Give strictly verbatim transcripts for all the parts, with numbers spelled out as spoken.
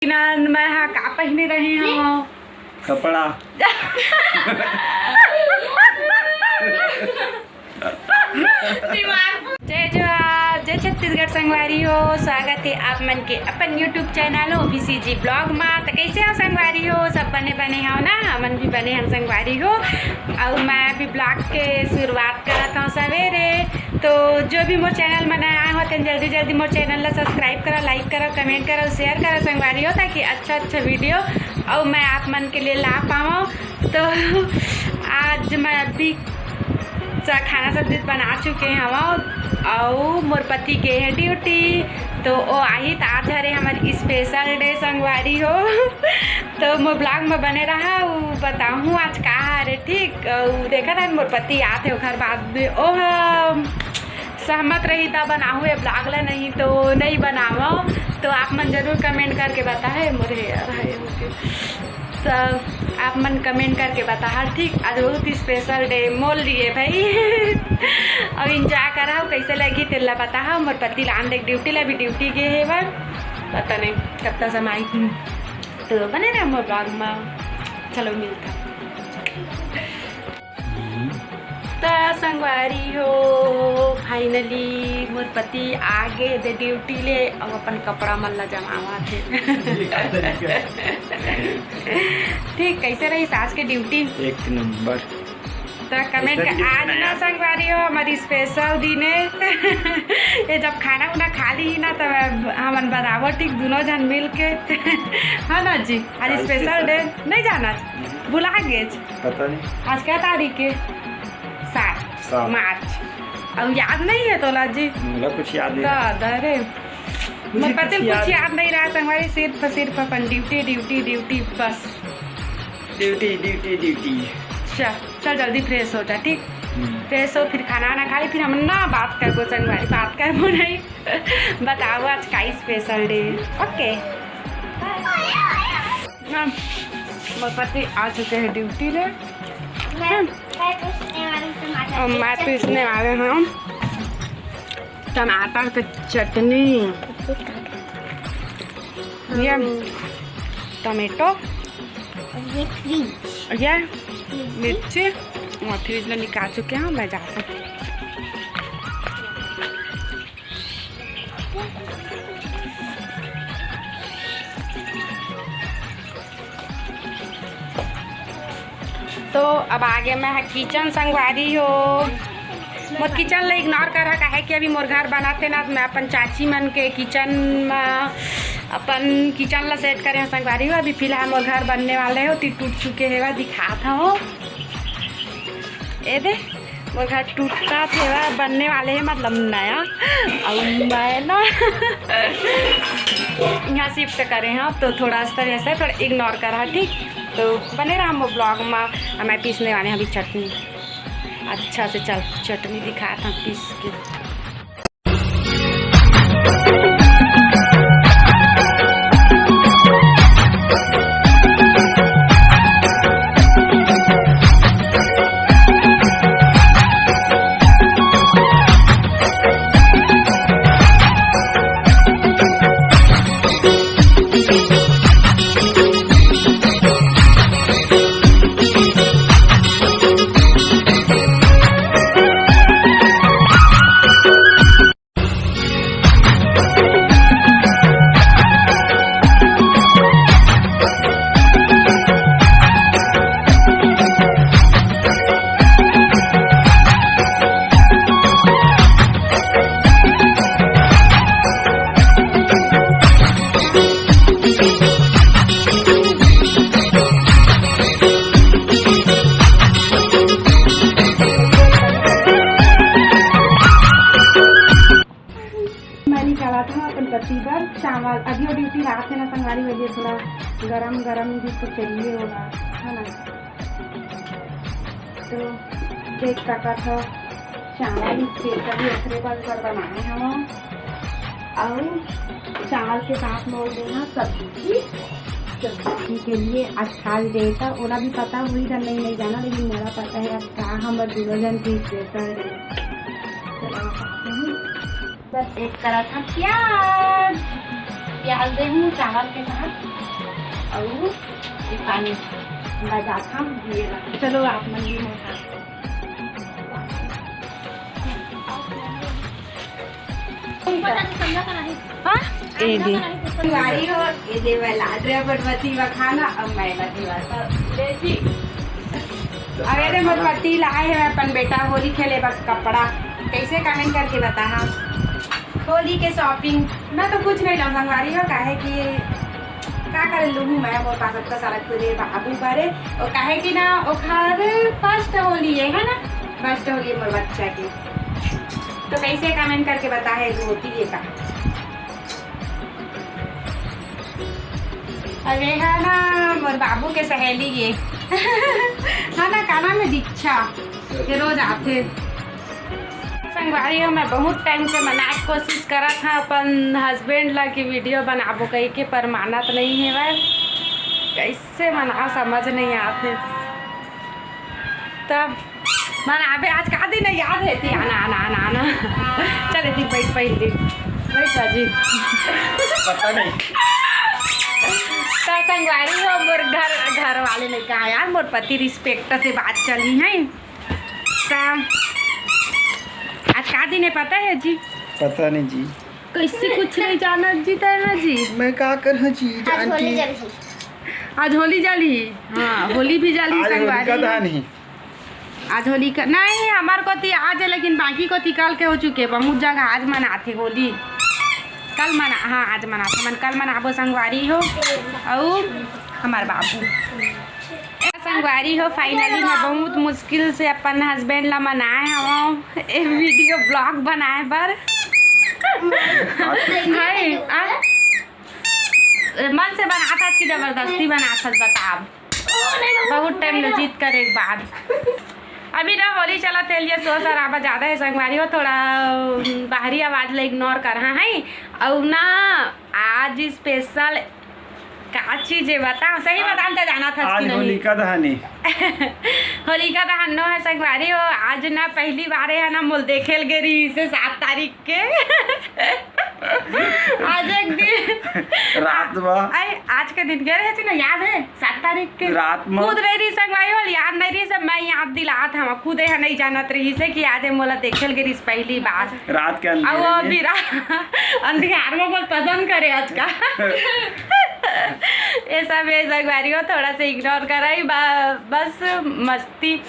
नन, मैं हा का पहिने रही हूँ? कपड़ा। जय जोहार, जय छत्तीसगढ़ संगवारी हो। स्वागत है आप मन के अपन YouTube चैनल ओबीसीजी ब्लॉग मा। तो कैसे हो संगवारी हो? सब बने बने हो ना? हमन भी बने हम संगवारी हो। और मैं भी ब्लॉग के शुरुआत करत हूँ सवेरे। तो जो भी मोर चैनल में नया आए हो, तेन जल्दी जल्दी मोर चैनल ला सब्सक्राइब करो, लाइक करो, कमेंट करो, शेयर करो संगवारी हो, ताकि अच्छा अच्छा वीडियो और मैं आप मन के लिए ला पाऊँ। तो आज मैं अभी सा-, खाना सब्जी बना चुके हवं, अउ मोर पति गे हे ड्यूटी, तो ओ आही त आज हरे हमर स्पेशल डे संगवारी हो। तो मोर ब्लॉग में बने रहा, उ बताहूँ आज का हरे, ठीक। अउ देखा था मोर पति आथे ओखर बाद में ओह सहमत रही त बनाहूँ ये ब्लॉग ला, नहीं तो नहीं बनावं। तो आप मन जरूर कमेंट करके बताहे मोर हेयर है। तो आप मन कमेंट करके बताहा, ठीक। आज बहुत ही स्पेशल डे मोर लिए भाई। अब एंजॉय करा हो, कैसे लगी तेला बताहा। मोर पति लान देख ड्यूटी ला, अभी ड्यूटी गे हे बर, पता नहीं कब तक समय आई। तो बने रहे मोर ब्लॉग में, चलो मिलता। त संगवारी हो, फाइनली मोर पति आ गे दे ड्यूटी ले, अब अपन कपड़ा मन ला जमावत हे। ठीक, कैसे रही आज के ड्यूटी? एक नंबर। त कमेंट कर, आज ना संगवारी हो, हमारी स्पेशल दिन है। ये जब खाना उना खा ली ना, तब हमन बनावो, ठीक, दोनों जन मिल के। है ना जी? आज स्पेशल डे। नहीं जाना, भुला गेच। पता नहीं। आज क्या तारीख है? सात। सात। मार्च। अब याद नहीं है तोला जी? मोला कुछ याद नहीं। दादा रे। मोर पति कुछ याद नहीं रहा संगवारी, सिर्फ सिर्फ अपन ड्यूटी ड्यूटी ड्यूटी बस। Duty duty duty. चल, चल जल्दी फ्रेश हो जा, ठीक। फ्रेश हो, फिर खाना वाना खा ले, फिर हम ना बात करबो संगवारी, बात करबो नहीं। बताओ आज का स्पेशल डे। ओके। हाँ, मोर पति आ चुके हैं ड्यूटी ले। मैं पीसने वाली टमाटर और मैं पीसने वाले हैं टमाटर की चटनी। ये टमेटो, ये फ्रिज, ये मिर्ची और फ्रिज में निकाल चुके हैं। मैं जाता हूँ। तो अब आगे मैं किचन संगवारी हो। मोर किचन ला इग्नोर करा, काहे कि अभी मोर घर बनाते ना, तो मैं अपन चाची मन के किचन में अपन किचन ला सेट करे संगवारी हो। अभी फिलहाल मोर घर बनने वाले हो, ती टूट चुके हेवा, दिखात हो। ए दे, मोर घर टूटता थेवा, बनने वाले है, मतलब नया। और मैं ना यहाँ शिफ्ट करे हैं, तो थोड़ा सा ऐसा है, थोड़ा इग्नोर करा, ठीक। तो बने रहा मोर ब्लॉग में। मैं पीसने वाले हैं अभी चटनी, अच्छा से चल चटनी दिखात हूँ पीस के। मैं निकालत हूँ अपन पति बर चावल। अभी वो ड्यूटी रात में ना संगवारी, वजह थोड़ा गरम गरम भी तो चाहिए होगा, है ना। तो देख सकत हो चावल specially ओकरे बर बर बनाए हवं। और चावल के साथ में वो देना सब्जी, सब्जी के लिए आज खास day था। ओला भी पता हुई था, नहीं, नहीं जाना, लेकिन मोला पता है आज का हमर दोनों जन के special day। चलो, खाते हैं। बस एक तरह था प्याज। प्याज देहूँ चावल के साथ अउ ये पानी। मैं जात हँव, ये ला। चलो, आप मन भी मोर साथ। हाँ? ए दे। संगवारी हो, ए दे मैं लात रेहेंव बरबट्टी ला खाना, अब मैं ला देवत हँव। ले जी। अब ए दे मोर पति लाए हे अपन बेटा होली खेले बर कपड़ा। कइसे comment करके बताहा। होली के shopping मैं तो कुछ नइ लंव संगवारी हो, काहे कि का करे लूहूँ मैं, मोर पास अतका सारा खुदे बाबू बरे, अउ काहे कि ना ओखर first होली हे, हे ना, first होली हे मोर बच्चा के, तो कइसे comment करके बताहे होती हे का। अरे हा ना, मोर बाबू के सहेली ये। हाँ ना, का नाम हे, दीक्षा, ये रोज आथे। संगवारी हो, मैं बहुत time से मनाए के कोशिश करत हँव अपन husband ला कि video बनाबो कहिके, पर मानत नइ हे वह। कइसे मनाओ, समझ नइ आथे। तब मनाबे, आज का दिन हे, याद हे ती? आना, आना, आना, आना। चल, ती बैठ, पहले बैठ, बाजी। पता नहीं। तो संगवारी हो, मोर घर, घर वाले नइ कहा यार, मोर पति respect से बात चली हे। तो आज का दिन हे, पता हे जी? पता नहीं जी। कइसे कुछ नइ जानत जी, तैं हा जी? मैं का करहूँ जी, आज होली जानकी। जलही। आज होली जलही, हाँ, होली भी जलही आज होलिका संगवारी। दहन हे। आज होलिका, नहीं, हमर कोती आज हे, लेकिन बाकी कोती कल के हो चुके। बहुत जगह आज मनाथे होली, कल मना, हाँ, आज मनाथे। हमन कल मनाबो संगवारी हो, अउ हमर बाबू। संगवारी हो, finally मैं बहुत मुश्किल से अपन husband ला मनाए हवं ए video blog बनाए बर। हाय, आ? मन से बनात हस कि जबरदस्ती बनात हस, बताब। बहुत time ले जिद करे के बाद। अभी ना होली चलत हे, लिए शोर शराबा ज्यादा हे संगवारी हो, थोड़ा, अम, बाहरी आवाज ला ignore करहा, हैं? अउ ना, आज special का चीज हे बता, सही आज, बता, त जानत हस आज कि नहीं? होलिका दहन हे। होलिका दहन नो हे संगवारी हो, आज ना पहली बार हे ना मोला देखे ल गे रहिसे सात तारीख के। आज एक दिन रात म। अरे, आज के दिन गे रहिसे ना, याद हे? सात तारीख के रात म। खुद नइ रहिस संगवारी हो, याद नइ रहिस, मैं याद दिलात हवं, खुद ए ह नइ जानत रहिसे कि आज ए मोला देखे ल गे रहिस पहली बार। रात के अउ अंधेरे वो में। अभी रा-, अंधियार म मोला पसंद करे आज का। ये सब ए संगवारी हो, थोड़ा सा ignore करई, ब-, बस मस्ती।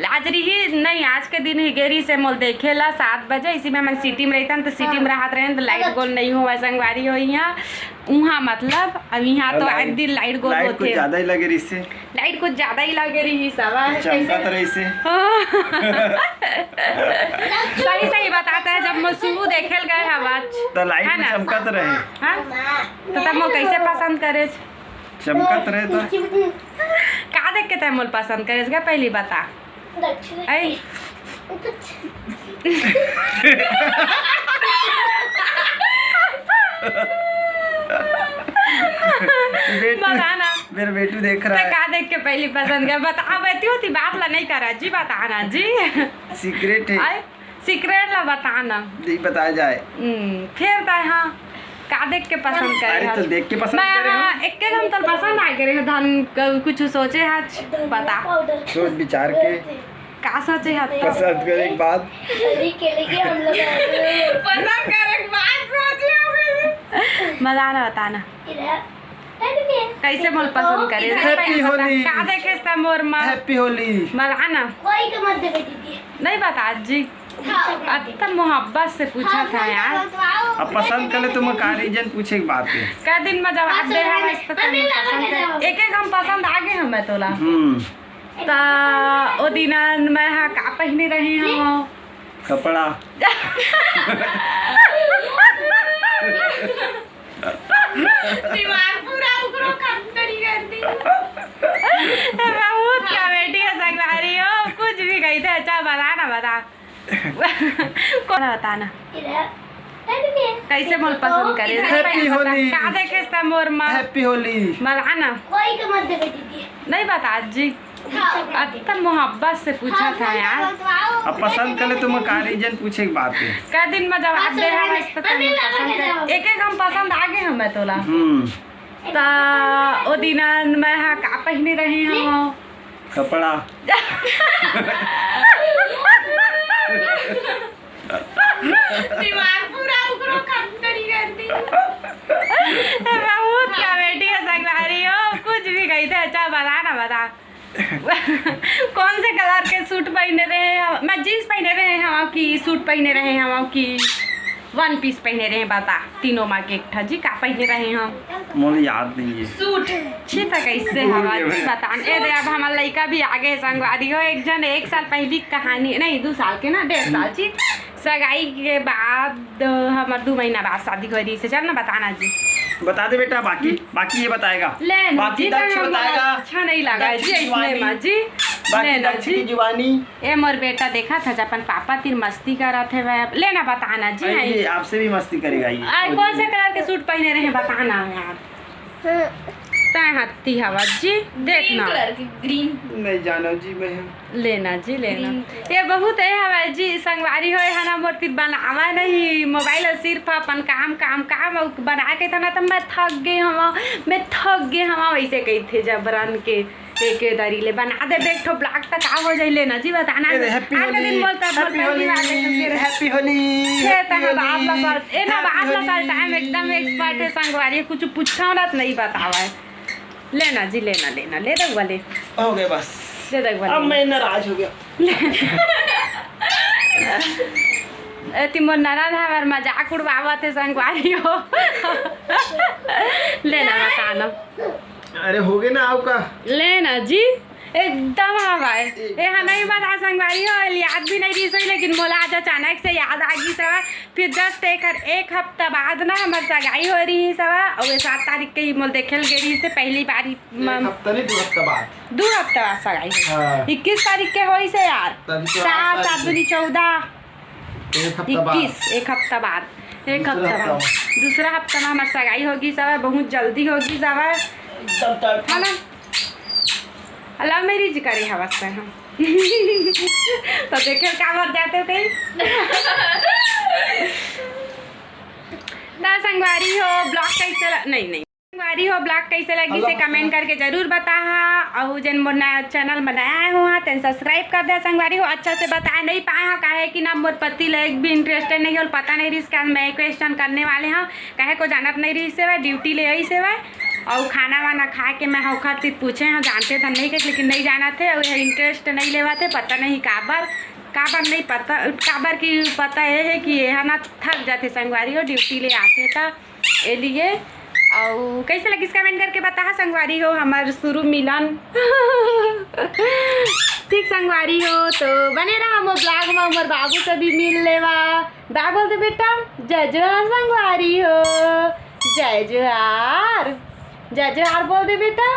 आज रही नहीं, आज के दिन ही गे रहिसे मोला देखे ला सात बजे। इसी में हमन city में रहिथन, तो city में रहत रहेन, तो light गोल नहीं होवय संगवारी हो इहाँ। उहाँ मतलब, अब इहाँ तो light, आज दिन light गोल light कुछ होथे। ज्यादा ही लगे रहिसे। Light कुछ ज्यादा ही लगे रहिस, अब चमकत कैसे? रहिसे। हाँ। सही, सही बतात हे, जब मैं शुरू देखे ल गे हवच, तो light है में ना? चमकत रहे। हाँ? तो तब मोला कैसे पसंद करे? चमकत रहे तो। का देख के तैं मोला पसंद करे गा, पहली बता। दक्षिण। ऐ। बेटू, बता ना। मेरा बेटू देख रहा तैं है। का देख के पहली पसंद करे? बता, अब एती ओती बात ला नहीं करा जी, बता ना जी। Secret है। ऐ, secret ला बता ना। नहीं बताया जाए। हम्म, फिर तैं हाँ, का देख के पसंद करे अरे, तो हस? देख के पसंद मैं करे हो। हाँ, एक के हम तो पसंद आ गए रहे, धन क-, कुछ सोचे हच, बता। सोच विचार के। का सोचे हच? पसंद करे के बाद। होली के लिए हम लोग पसंद करे के बाद सोचे हो गए। मजा ना, बता ना। इधर। कैसे मोला पसंद करे? Happy होली। का देखे सा मोर माँ? Happy होली। मजा ना। कोई के मत देवे दीदी। नहीं बता जी। अतना मोहब्बत से पूछा था यार। अब पसंद कर ले तो मैं का reason पूछे के बात है। का दिन में जवाब दे हवा, इस पता नहीं पसंद कर। एक एक हम पसंद आ गए हमें तोला। हम्म। ता ओ दिन मैं हा का पहने रही हूँ? कपड़ा। दिमाग पूरा उकरो काम करी कर दी। बहुत comedy है संगवारी हो, कुछ भी कही थे। अच्छा बता ना, बता। कौन बता ना? इधर। कैसे मोल पसंद करे? Happy होली। का देखे सा मोर माँ? Happy होली। बता ना। कोई के मत देवे दीदी। नहीं बता जी। हाँ। अत्ता मोहब्बत से पूछा हाँ, था यार। बताओ। अब पसंद करे तो मैं का रीजन पूछे के बात है। का दिन में जब आप दे हवा इस तो मम्मी तनी बाबा के पसंद जाओ। करे। एक एक हम पसंद आगे हमें तोला। हम्म। ता ओ दिना मैं हा का पहिने रहे हूँ। कपड़ा। दिमाग पूरा उकरो काम करी करती। बहुत कॉमेडी है संगवारी हो, कुछ भी कही थे। अच्छा बता ना, बता। कौन से कलर के सूट पहने रहे हम? मैं जींस पहने रहे हम कि सूट पहने रहे हम कि वन पीस पहने रहे? बता, तीनों में के एक ठा जी का पहने रहे हम? मोला याद नहीं है। सूट। छी त कैसे हवा जी बता। ए दे, अब हमार लइका भी आगे संगवारी हो। एक जन एक साल पहली कहानी, नहीं, दू साल के ना, डेढ़ साल जी। सगाई के बाद हमार दू महीना बाद शादी हो रही से। चल ना, बता ना जी। बता दे बेटा, बाकी बाकी ये बताएगा। ले ना बाकी जी, दक्ष कहाँ बताएगा। अच्छा नहीं लगा दक्ष जी, की इसने जुबानी। माँ जी। बाकी ले ना दक्ष जी। की जुबानी। ए मोर बेटा देखा था अपन पापा तिर मस्ती करत है वह। ले ना, बता ना जी। अरे, हाँ, ये आपसे भी मस्ती करेगा ये। आ, कौन से कलर के सूट पहने रहे, बता ना यार। तय हत्ती हवा जी, देख ना। कलर की ग्रीन। नहीं जानो जी मैं। लेना जी, लेना। ये बहुत है हवा जी, संगवारी हो है ना, मोर तिर बनावा नहीं, मोबाइल और सिर्फ अपन काम काम काम अउ बना के था ना, तो मैं थक गए हवा, मैं थक गए हवा, वैसे कही थे जबरन के। एक दारी ले बना दे एक ठो ब्लॉग तक का हो जाई, लेना जी, बताना। ए, happy आज का दिन होली, बोलता है, happy बोलता है, होली, नहीं बात है, फिर happy होली, ये happy तो हम आप होली, लोग, ए ना, happy आप लोग होली। टाइम एकदम एक्सपर्ट है, संगवारी कुछ पूछा ना तो नहीं बतावा है। लेना जी, लेना, लेना, ले दो वाले, हो गए बस। ले दो वाले। अब मैं नाराज हो गया। ए, ती मोर ननद है, हमार मजाक उड़वावत है, संगवारी हो। लेना, बताना। अरे हो गए ना आपका। लेना जी, एकदम हवा है। ए, हाँ, नहीं बता संगवारी हो, याद भी नहीं रही सोई, लेकिन मोला आज अचानक से याद आ गई सवा। फिर जस्ट एक, एक हफ्ता बाद ना हमार सगाई हो रही सवा, और ये सात तारीख के ही मोल देखे गे रही से पहली बार ही एक हफ्ता नहीं, दो हफ्ता बाद। दो हफ्ता बाद सगाई हो। हाँ। इक्कीस तारीख के होई से यार। तभी तो सात, आज सात दूनी चौदह, एक हफ्ता बाद। इक्कीस, एक हफ्ता बाद, एक दूसरा हफ्ता बाद। हफ्ता। दूसरा हफ्ता में हमार सगाई होगी सवा, बहुत जल्दी होगी सवा, एकदम तड़का। है ना? लव मैरिज करे हवस से हम। तो देखे का मर जाते थे। ना संगवारी हो, ब्लॉग कैसे ल-, नहीं, नहीं। संगवारी हो, ब्लॉग कैसे लगी से कमेंट करके जरूर बताहा, और जन मोर नया चैनल में नया आए हो तेन सब्सक्राइब कर दे। संगवारी हो, अच्छा से बता नहीं पाए हो, काहे कि ना मोर पति ले एक भी इंटरेस्टेड नहीं हो, पता नहीं रिस्क मैं क्वेश्चन करने वाले हैं, काहे को जानत नहीं रही से वह ड्यूटी ले आई से वह, और खाना वाना खा के मैं ओखर तिर पूछे हैं, जानते धन नहीं के, लेकिन नहीं जाना थे, और यह इंटरेस्ट नहीं लेवा थे, पता नहीं काबर, काबर नहीं पता, काबर की पता ये है कि ये है ना थक जाते संगवारी हो, ड्यूटी ले आते तो ए लिए। और कैसे लगिस कमेंट करके बताहा संगवारी हो हमार शुरू मिलन। ठीक संगवारी हो तो बने रहा मोर ब्लॉग में, मोर बाबू से भी मिल लेवा। बा बोल दे बेटा, जय जोहार संगवारी हो, जय जोहार, जय जोहार बोल दे बेटा,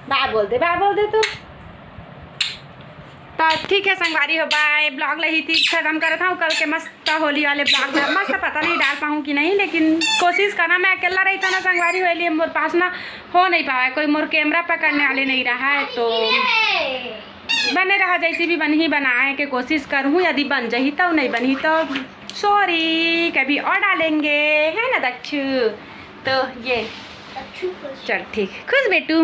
बा बोल दे, बा बोल दे तू। तो ठीक है संगवारी हो, बाय। ब्लॉग ला ही ठीक खत्म करत हूँ। कल के मस्त होली वाले ब्लॉग में मस्त पता नहीं डाल पाऊँ कि नहीं, लेकिन कोशिश करना। मैं अकेला रही था ना संगवारी हो, लिए मोर पास ना हो नहीं पावा, कोई मोर कैमरा पकड़ने वाले नहीं रहा है, तो बने रहा जैसे भी बनही बनाए के कोशिश करूँ। यदि बन जही तो, नहीं बनही तो सॉरी, कभी और डालेंगे, है ना दक्षु? तो ये चल ठीक, खुश बेटू।